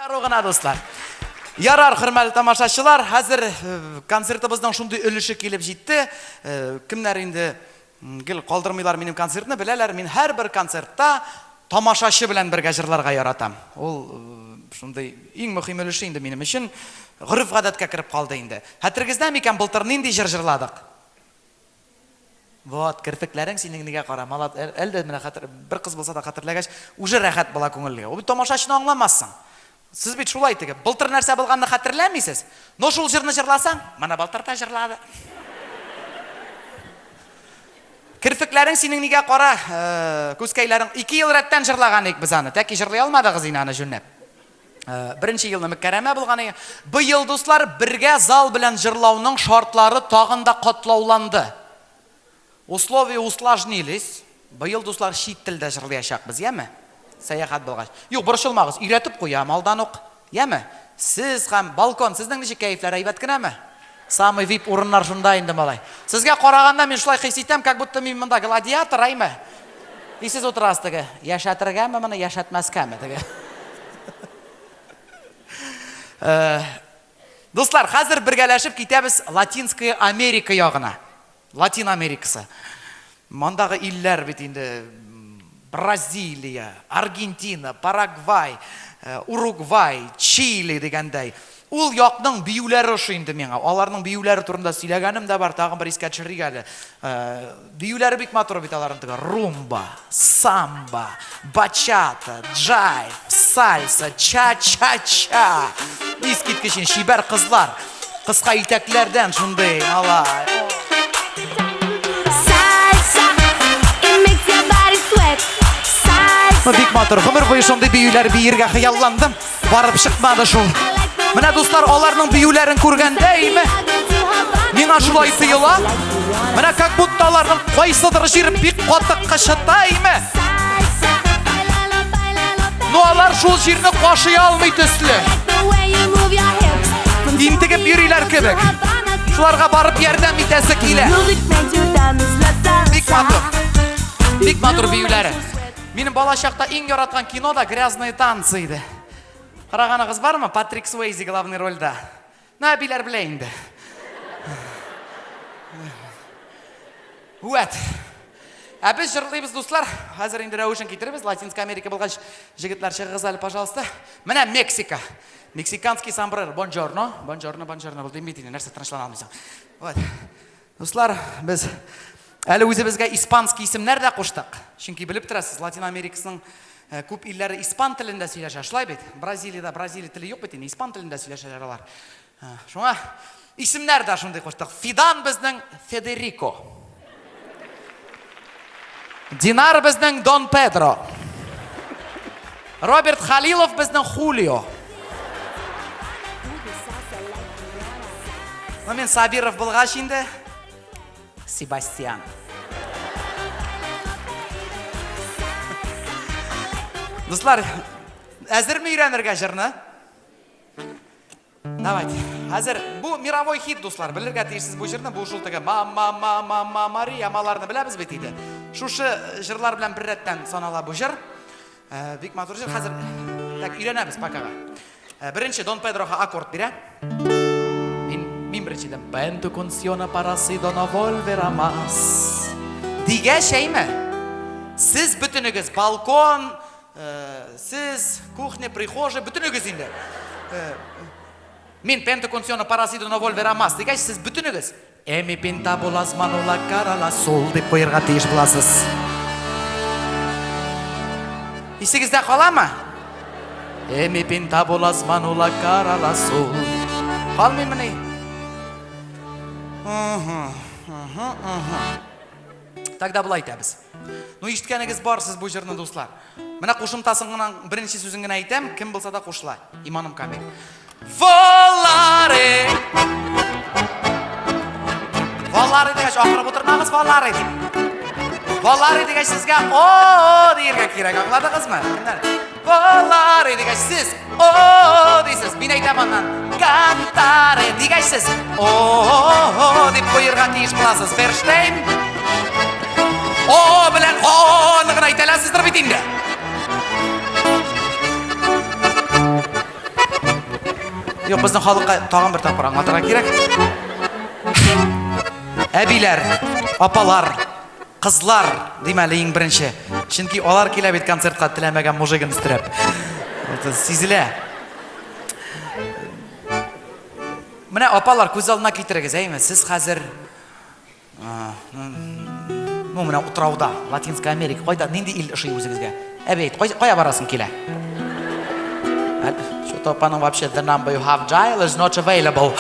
Шаяру гына, дуслар. Ярар, хөрмәтле тамашачылар, хәзер концертыбызның шундый өлеше килеп җитте. Кемнәр инде гел калдырмыйлар минем концертны, беләләр, мин һәрбер концертта тамашачы белән бергә җырларга яратам. Ул шундый иң мөһим өлеше инде минем өчен. Гореф-гадәткә кереп калды инде. Хәтерегездә микән, былтыр нинди җыр җырладык? Вот, керфекләрең синең нигә кара, малат, әле дә менә хәтер, бер кыз булса да хәтерләгәч, уже рәхәт була күңелгә. Ул бит тамашачыны аңламассың. Сез бит шулай теге, былтыр нәрсә булганны хәтерләмисез, но шул җырны җырласаң, моны былтыр та җырлады. Керфекләрең синең нигә кара, күзкәйләрең, ике ел рәттән җырлаган идек без аны, тәки җырлый алмадыгыз инде аны җүнләп. Беренче елны Мөкәрәмә булган иде. Быел, дуслар, бергә зал белән җырлауның шартлары тагын да катлауланды. Условия усложнились. Быел, дуслар, чит телдә җырлыячакбыз, яме? Сәяхәт булгач. Юк, борчылмагыз, өйрәтеп куям алдан ук, яме? Сез һәм балкон, сезнең ничек кәефләр, әйбәт кенәме? Самый вип урыннар шунда инде, малай. Сезгә караганда мин шулай хис итәм, как будто мин монда гладиатор, әйме? И сез утырасыз теге, яшәтергәме моны, яшәтмәскәме теге. Э, дуслар, хәзер бергәләшеп китәбез Латинская Америка ягына. Латин Америкасы. Мондагы илләр бит инде Бразилия, Аргентина, Парагвай, э, Уругвай, Чили дигәндәй. Ул якның биюләре ошый инде миңа. Аларның биюләре турында сөйләгәнем дә бар, тагын бер искә төшерик әле. Э, биюләре бик матур бит аларның теге румба, самба, бачата, джайв, сальса, ча-ча-ча. Искиткеч чибәр кызлар. Кыска итәкләрдән шундый алай. Ну, бик матур. Гомер буе шундый биюләр биергә хыялландым. Барып чыкмады шул. Менә дуслар, аларның биюләрен күргәндә име? Миңа шулай тоела. Менә как будто аларның кайсыдыр җире бик каты кычыта име? Ну алар шул җирне кашый алмый төсле. Интегеп йөриләр кебек. Шуларга барып ярдәм итәсе килә. Бик матур. Бик матур биюләре. Минем бала чакта иң яраткан кино да Грязные танцы иде. Караганыгыз бармы? Патрик Суэйзи главный рольдә. Ну, әбиләр белә инде. Вәт. Ә без җырлыйбыз, дуслар. Хәзер инде рәвешен китеребез. Латинская Америка булгач, җегетләр, чыгыгыз әле, пожалуйста. Менә Мексика. Мексиканский сомбреро. Бонжорно, бонжорно, бонжорно. Бул дим бит инде, нәрсә тынычлана алмыйсың. Вот. Дуслар, без әле үзебезгә испанский исемнәр дә куштык. Чөнки белеп торасыз, Латин Америкасының э, күп илләре испан телендә сөйләшә, шулай бит? Бразилиядә Бразилия теле юк бит инде, испан телендә сөйләшәләр алар. Шуңа исемнәр дә шундый куштык. Фидан безнең Федерико. Динар безнең Дон Педро. Роберт Халилов безнең Хулио. Ну, мин Сабиров булгач инде, Себастьян. Дуслар, әзерме өйрәнергә җырны? Давайте. Хәзер бу мировой хит, дуслар. Белергә тиешсез бу җырны. Бу шул теге мама, мама, мама, Мария, маларны беләбез бит инде. Шушы э, җырлар белән бер рәттән санала бу җыр. Э, бик матур җыр. Хәзер так өйрәнәбез покага. Э, беренче Дон Педрога аккорд бирә. Мин мин беренчедән Пенто консиона парасидо но volverá más. Дигәч, әйме? Сез бөтенегез балкон, Сез, кухня, прихожая, бөтенегез инде. Мин пенто консиона парасидо но volverá más дигәч, сез бөтенегез Эми пинта булас манула карала сол дип куерга тиеш буласыз. Исегездә каламы? Эми пинта булас манула карала сол. Калмыймыни? Тогда болай итәбез. Ну, ишеткәнегез бар сез бу җырны, дуслар. Менә кушымтасын гына, беренче сүзен генә әйтәм, кем булса да кушыла. Иманым камил. Воларе! Воларе дигәч, акырып утырмагыз, воларе дип. Воларе дигәч, сезгә о диергә кирәк, аңладыгызмы? Кемнәр? Воларе дигәч, сез о дисез. Мин әйтәм аннан. Кантаре дигәч, сез о дип куерга тиеш буласыз. Ферштейн. О белән о ны гына әйтә аласыздыр бит инде. Юк, безнең халыкка тагын бер тапкыр аңлатырга кирәк. Әбиләр, апалар, кызлар дим әле иң беренче. Чөнки алар килә бит концертка теләмәгән мужигын өстерәп. Сизелә. Менә апалар, күз алдына китерегез, әйме, сез хәзер ну, менә утрауда, Латинская Америка, кайда, нинди ил ошый үзегезгә? Әби әйт, кая барасың килә? Что-то апаның вообще the number you have dial is not available.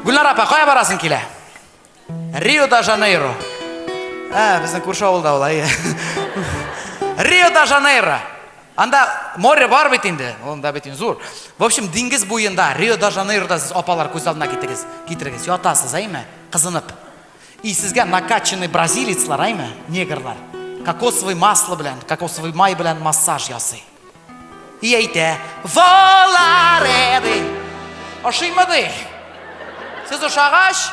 Гөлнар апа, кая барасың килә? Рио де Жанейро. Ә, безнең күрше авылда ул, әйе. Рио де Жанейро. Анда море бар бит инде, анда бит инде зур. В общем, диңгез буенда, Рио де Жанейрода сез апалар күз алдына китерегез, китерегез. Ятасыз, әйме? Кызынып. И сезгә накачанный бразилецлар, әйме? Негрлар. Кокосовый масло белән, кокосовый май белән массаж ясый. И әйтә, Воларе, ди. Ошыймы, ди? Сез ошагач,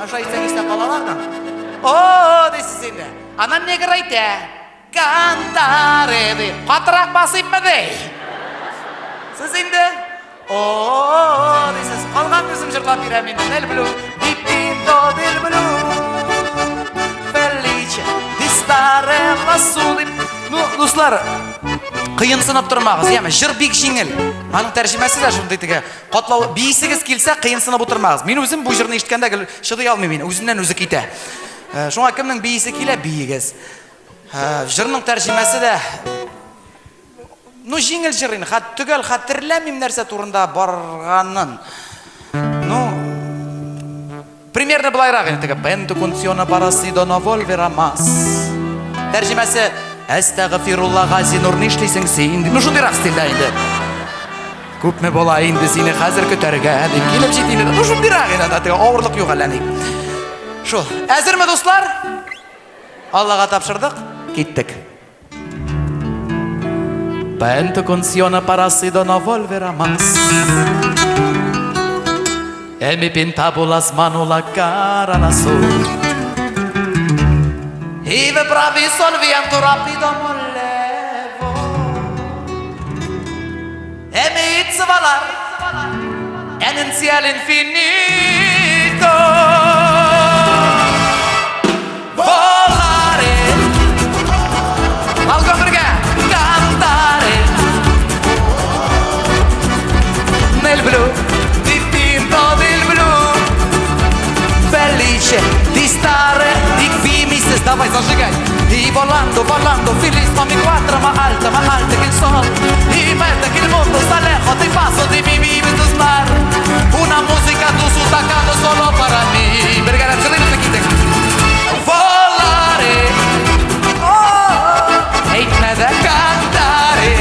Аша әйтсәң истә калалар да. О, дисез инде. Аннан негр әйтә, Кантаре, ди. Катырак басыйммы, ди. Сез инде О, дисез, калган үзем җырлап бирәм инде. Nel blu, dipinto del blu. Felice di stare lassù дип. Ну, дуслар, кыенсынып тормагыз, яме, җыр бик җиңел. Аның тәрҗемәсе дә шундый теге катлаулы. Биисегез килсә, кыенсынып утырмагыз. Мин үзем бу җырны ишеткәндә гел чыдый алмыйм мин, үзеннән үзе китә. Э, шуңа кемнең биисе килә, биегез. Э, җырның тәрҗемәсе дә Ну, җиңел җыр инде. Хәт төгәл хәтерләмим нәрсә турында барганын. Ну, примерно былайрак инде теге Пенту кунциона парасидо но вольвера мас. Тәрҗемәсе Әстәгъфирулла Газинур нишлисең син? Ну, шундыйрак стильдә инде. Күпме була инде сине хәзер көтәргә дип килеп җит инде. Ну, шундыйрак инде, теге авырлык юк әллә ни. Шул. Әзерме, дуслар? Аллага тапшырдык, киттек. Pento consiona para sido no volverá más. E mi pintavo las manos la cara lassù. E ve braviso il viento rapido mollevo. E mi izvalar e non sia l'infinito. Volare. Алга бергә cantare. Nel blu, dipinto del blu. Felice di stare di qui, mi давай зажигай. И volando, volando, feliz, ma mi quadra, ma alta, ma alta che il sol. Y mette che il mondo sta lejos, ti paso di mi vive tu star. Una musica tu su staccato solo para mí. Бергә җырлыйбыз киттек. Volare. Әйтмә дә cantare.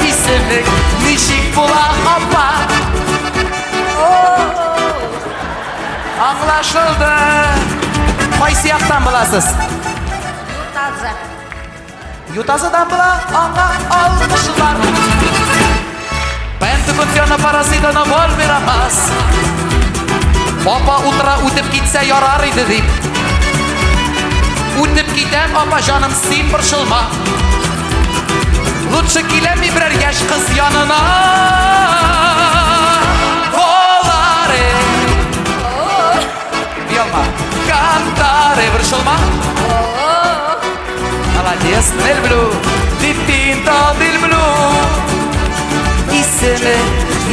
Исемең ничек була, апа? Аңлашылды. Кайсы яктан буласыз? Ютазы. Ютазыдан була, аңа алкышлар. Пенто funciona para si no volverá más. Апа утыра үтеп китсә ярар иде дип. Үтеп китәм, апа җаным, син борчылма. Лучше киләм мин берәр яшь кыз янына. Volare. Ялма. Cantare, борчылма. Молодец, nel blu, dipinto del blu. Исеме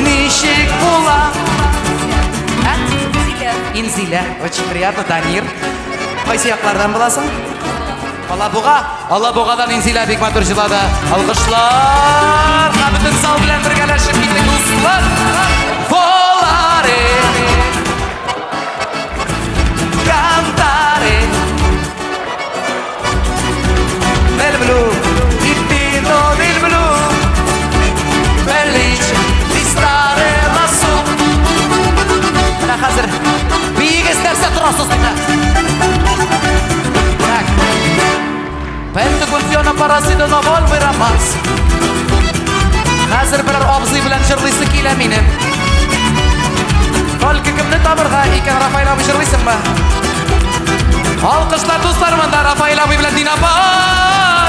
ничек була? Ә? Инзилә. Инзилә. Очень приятно, Дамир. Кайсы яклардан буласың? Алабуга. Алабугадан Инзилә бик матур җырлады. Алкышлар! Һәм бөтен зал белән бергәләшеп киттек, дуслар. Volare. Cantare. Nel blu, dipinto del blu. Felice di stare lassù. Менә хәзер биегез нәрсә торасыз димә. Так. Pento funziona parasito no volverá más. Хәзер берәр абзый белән җырлыйсы килә минем. Только кемне табырга икән, Рафаэль абый җырлыйсыңмы? Алкышлар, дуслар, монда Рафаэль абый белән Дина апа.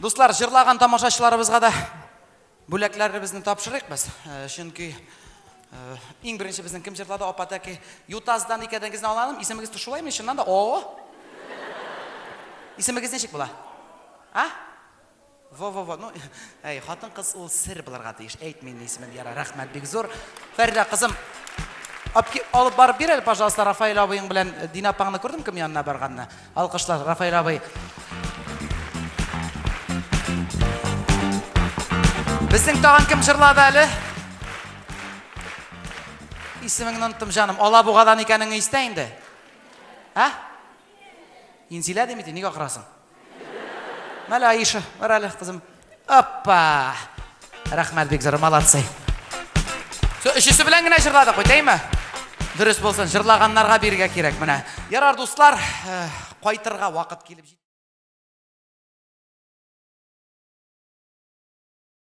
Дуслар, җырлаган тамашачыларыбызга да бүләкләребезне тапшырыйк без. Э, чөнки э, иң беренче безнең кем җырлады? Апа тәки Ютаздан икәнегезне аңладым. Исемегез шулаймы? Чыннан да. О! Исемегез ничек була? А? Во-во-во. Ну, әй, хатын-кыз ул сер булырга тиеш. Әйтмим исемен, яра, рәхмәт бик зур. Фәридә кызым, алып барып бир әле, пожалуйста, Рафаэль абыең белән э, Дина апаңны күрдем кем янына барганны. Алкышлар, Рафаэль абый. Безнең тагын кем җырлады әле? Исемеңне оныттым, җаным. Алабугадан икәнең истә инде. Ә? Инзилә дим бит, нигә акырасың? Мәле, Аиша, бар әле, кызым. Оппа! Рәхмәт бик зур, молодцы. Все, өчесе белән генә җырладык бит, әйме? Дөрес булсын, җырлаганнарга бирергә кирәк менә. Ярар, дуслар, э, кайтырга вакыт килеп җитте.